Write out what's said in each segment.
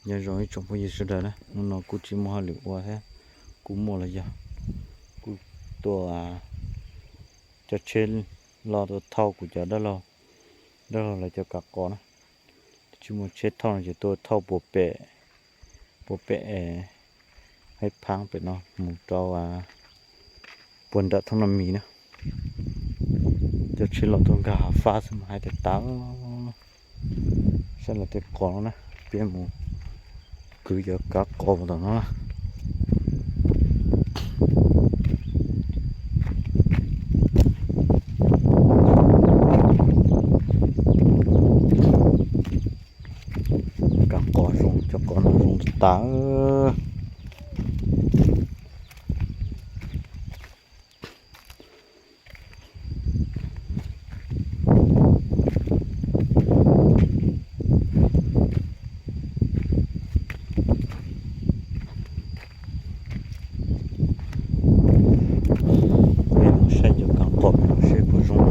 Nyob zoo ib tsoom phooj ywg sawv daws na, hnub no kuj tsis muaj hauj lwm ua thiab, kuj muaj los yog kuj tuaj coj tsheb los tuaj thauj kuv cov dab laug, dab laug lawv cov kav qos na. Tsis muaj tsheb thauj no ces tuaj thauj puag pem, puag pem Haib Phaab pem no mus rau puag nram Thoob Naj Mis na. Coj tsheb los tuaj nkag hav fab xwb mas hais tias tas, saib lawv tej qos no na, peb mus kwv cov kav qos tom no na. Kav qos zoo, cov qos no zoo tas. Peb mus saib cov kav qos no seb puas zoo.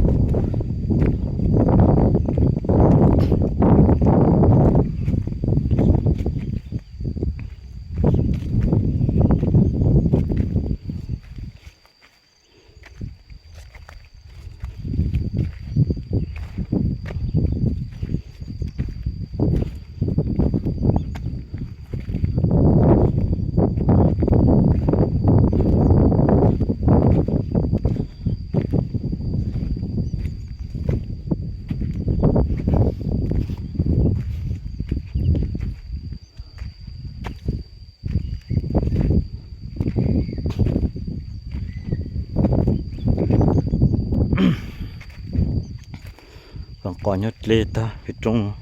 Kav qos nyob dleb tag pem roob,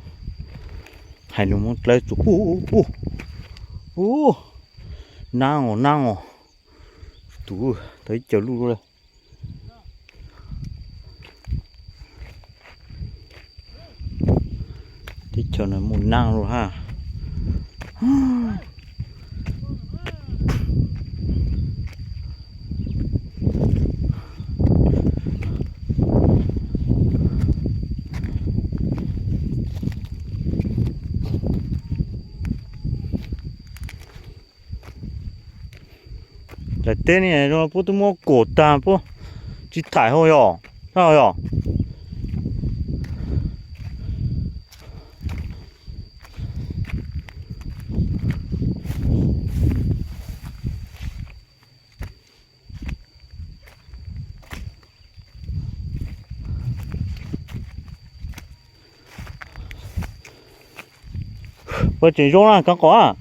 hais lus Hmoob dlawb txuas ub ub ub, nab os nab os, tus tau ib co luj lawm. Teb chaws no muaj nab lawm hab. Daim teb no puab twb muab kuam tag puab tsis thaim hauv yog, yog. Puas tseem zoo na kav qos?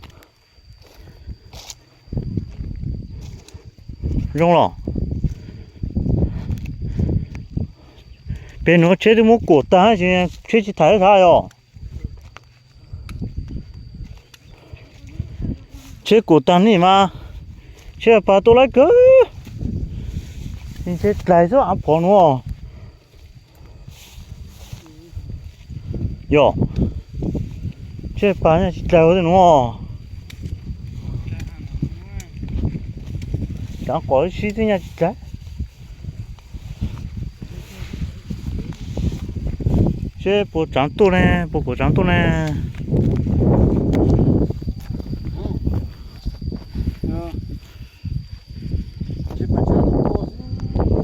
Zoo los? Pem nuav tsheb twb muab kuam tag, tsheb tsis thaim thav yog. Tsheb kuam tag ni mas, tsheb pas tuaj laib kawg. Tsheb dlaig xwb av phom nuav. Yog, tsheb pas tsis dlaig ua nuav. Kav qos sib txij nyaj tsis dlaig. Seb puas tsaav tuaj ne, puas kuam tsaav tuaj ne.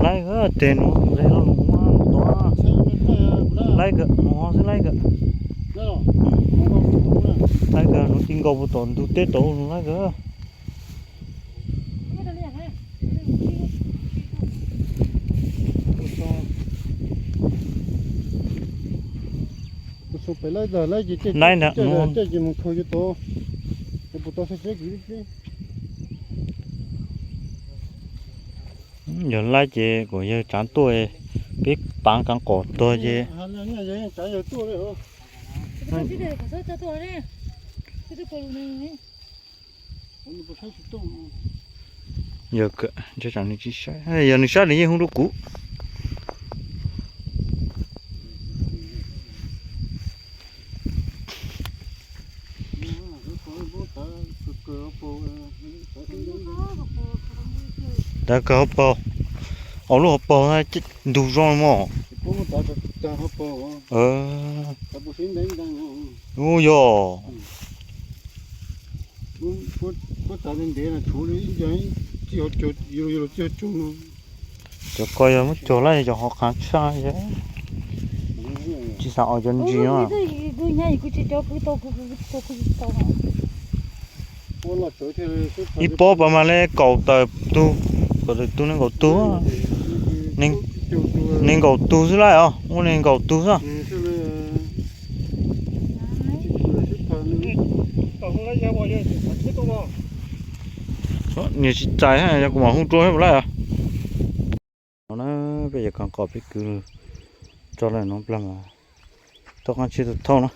Laib kawg, tes nuav nqes los nuav tod. Laib kawg, nuav xwb laib kawg. Laib kawg, nuav ti nkaus puag tom ntug teb tod, laib kawg. Laib ntag, yog laib ces kuas yawg tsaav tuaj, peb paav kav qos tuag ces. Yog, yog nws sab nws yeej hu rau kuv. Tav kawg hauv paug, ob lub hauv paug ntug zoo mog. Ub yog. Kuv, kuv, kuv tav ntev ntev no tshuav li ib ncaug txij hauv caug, yuav luag txij hauv caug no. Cov ko yog muab cog lawm, cov hov qab tshaj, tsis xav ua cov ntsis no. Ib pob pas mas li kaum tawm tug, kaum tawm tug, nees nkaum tug, nees nkaum tug xwb lawm os, muaj nees nkaum tug xwb. Niam tsis txais, yog kuv mam hu rau lawm. No na, peb yuav kov qos peb kwv tso lawm no plag mas toj qab tsheb tau thauj na.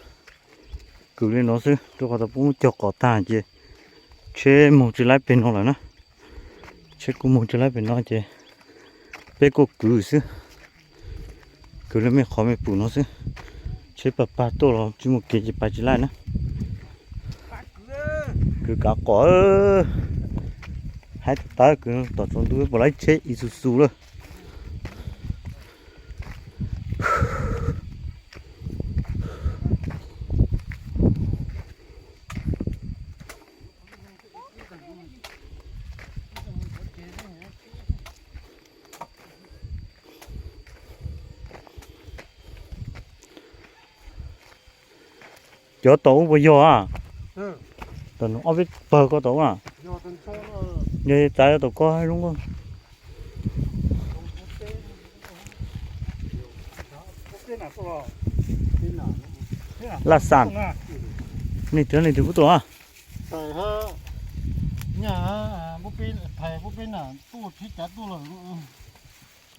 Kwv li no xwb, rau qhov tau pub cog qos tag ces tsheb moog tsis laib pem no lawm na. Tsheb kuj moog tsis laib pem no ces peb kuj kwv xwb. Kwv li mej qhov mej pum no xwb. Tsheb pag pag tuaj los tsis muaj kev ces pais tsis laib na. Kwv kav qos, haib tawv kwv tom tsaus ntuj puas laib tsheb Isuzu lawm. Cov tom ub puas yog a? Tom ob peb pawg ko tom ub na. Yog txav yog tom ko zoo nkauj. Laj xam, nej twg nej twg pub tuaj a?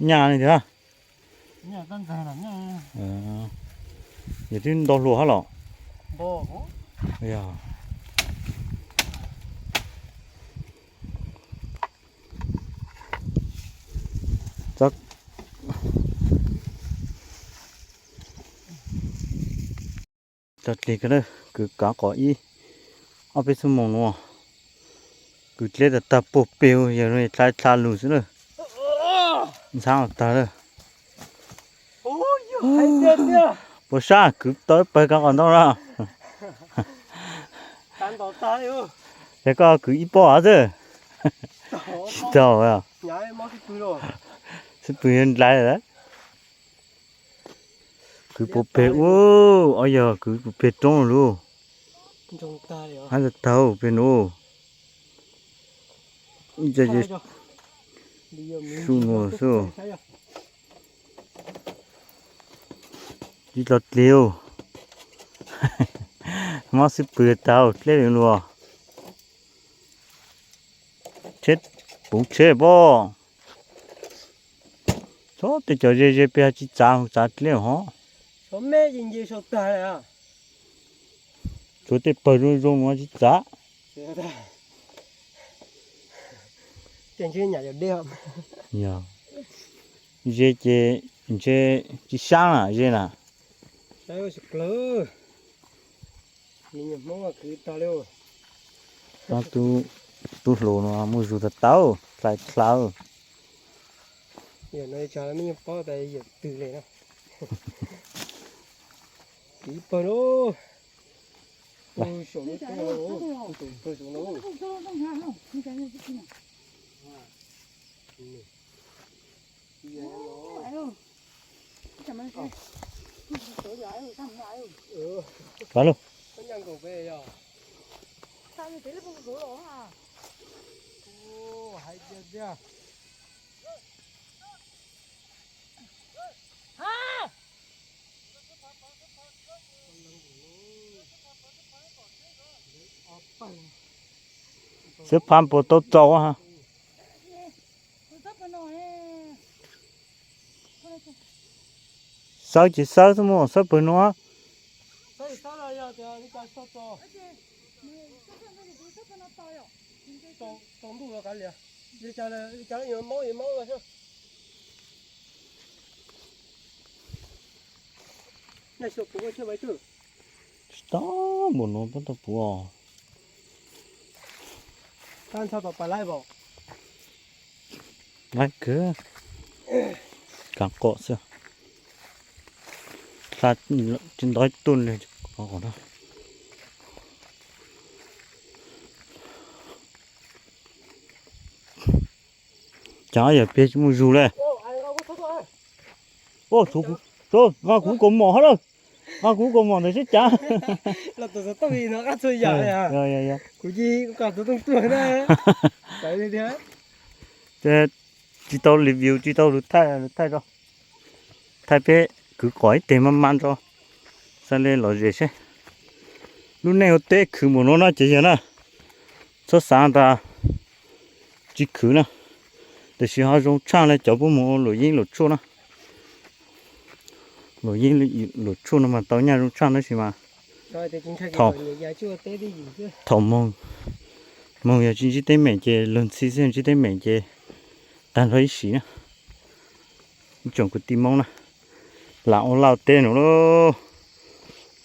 Nyaj nej twg a? Yog twb nto hluas hab los? Tag tig, kwv kav qos ib ob peb xuab moos no, kwv dleb tag tag puag pem, yog dlha dlha lug xwb na. Ntxhab tag lawm. Puas sab kwv tau ib pawg kav qos ntau na? Yog koj kwv ib pob xwb. Tsis tau, xib pwg yog nrad lawm. Kwv puag pem ub, o yog kwv puag pem roob lug. Hab tag tag pem nuav. Su nuav xwb. Ib dlo dlig, mob xib pwg tag dleb lug. Tsheb, puv tsheb pob. Txhob tej cov ze ze pem tsis txav, txav dleb hov. Tshuav tej pawg zoo zoo no tsis txav. Yog ze ces ntshe tsis sab na, ze na. Tub hluas no muaj zug tag tau, dlha dlha. Kav lug. Xwb phab puas tau txaus ha. Xawb ces xawb xwb mas, xawb pawg no. Tsis tau, npaum no pab tau puv os. Laib kawg, kav qos xwb. Hla tsis ntov ib tug li, qos no. Cas yog peg tsis muaj zug le. Nqa kuv kaus mom hab lawm. Nqa kuv kaus mom ntawm sib cav. Tsis tau review, tsis tau lus thaij, lus thaij tso. Thaij peb kwv qom ib teg maj maj tso, xav li lom zem seb. Lub neej ua teb khwv npaum no na ces yog na, txhob xav tas tsis khwv na. Tiam sis ho zoo tshaj li cov puab mus ua luam yeeb luam tshuaj na. Luam yeeb luam tshuaj no mas tau nyaj zoo tshaj tab sis mas thaum moog, moog yog tsis ntsib teeb meem ces luag ntxhi xwb, ntsib teeb meem ces tag nrho ib sim na. Ib tsoom kwv tij Moob na, lam ua laj ua teb no lauj,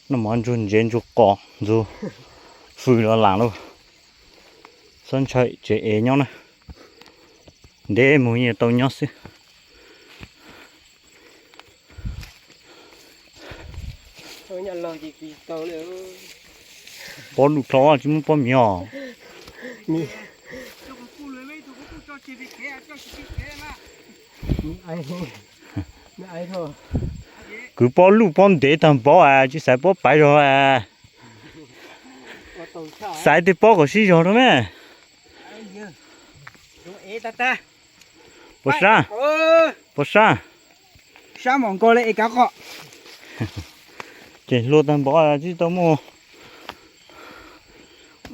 noj mov ntsuag ntsev ntsuag qos ntxuag fws los lam lauj, txhob ntshaw tsev es nyob na, ntev mus yeej tau nyob xwb. Pob luj dlhau tsis muaj pob miv os. Kwv pob luj pob ntev tag npaum es tsis xaiv pob paiv zog es, xaiv tej pob kom sib zog rau me. Puas sab? Puas sab? Ces hlua tag npaum tsis tau muaj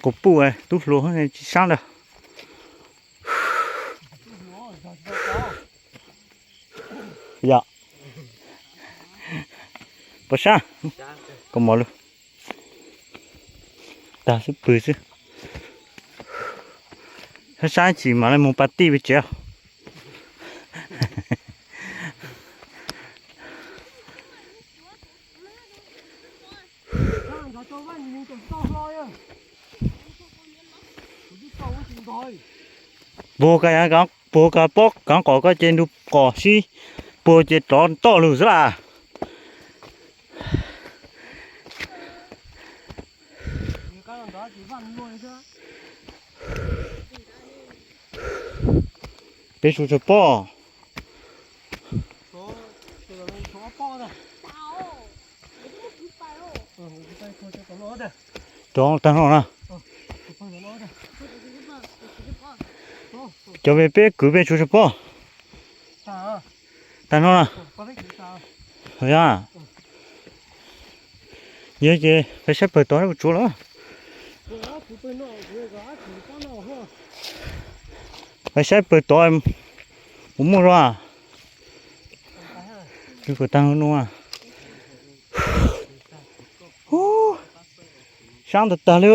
quas puj, tub hluas tsis sab ntag. Yog, puas sab? Kaus mom lug tag xwb pw xwb. Sab sab chim mam li mus pas tij pem tsev. Puag ka, puag ka pob kaav qom ko ces nrug qos sib puag ces rov toj lug xwb las. Peb suav tshuav pob. Rov tag no na. Cov peb kwv peb suav tshuav pob. Tag no na. Yog ces peb saib pawg tod puas tsuav lawm. Peb saib pawg tod puas muaj zog. Pawg tag no. Sab ntawd tag li.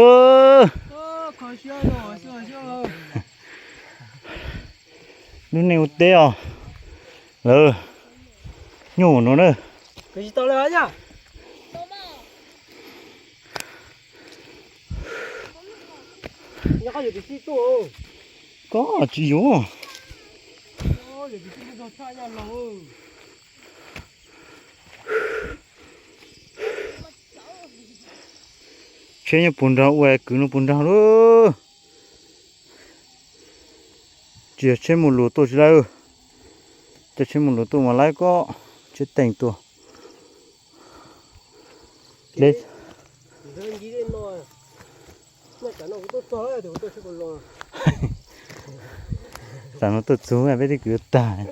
Lub neej ua teb os, lawv nyuaj no na. Koj tsis yuav. Tsheb nyob puag nrag ua kwv no puag nrag lawm. Tsis yog tsheb mus luas tuaj tsis laib, cov tsheb mus luas tuaj mas laib koj tsheb teem tuaj. Tam no tuaj txug peb tej kwv tag.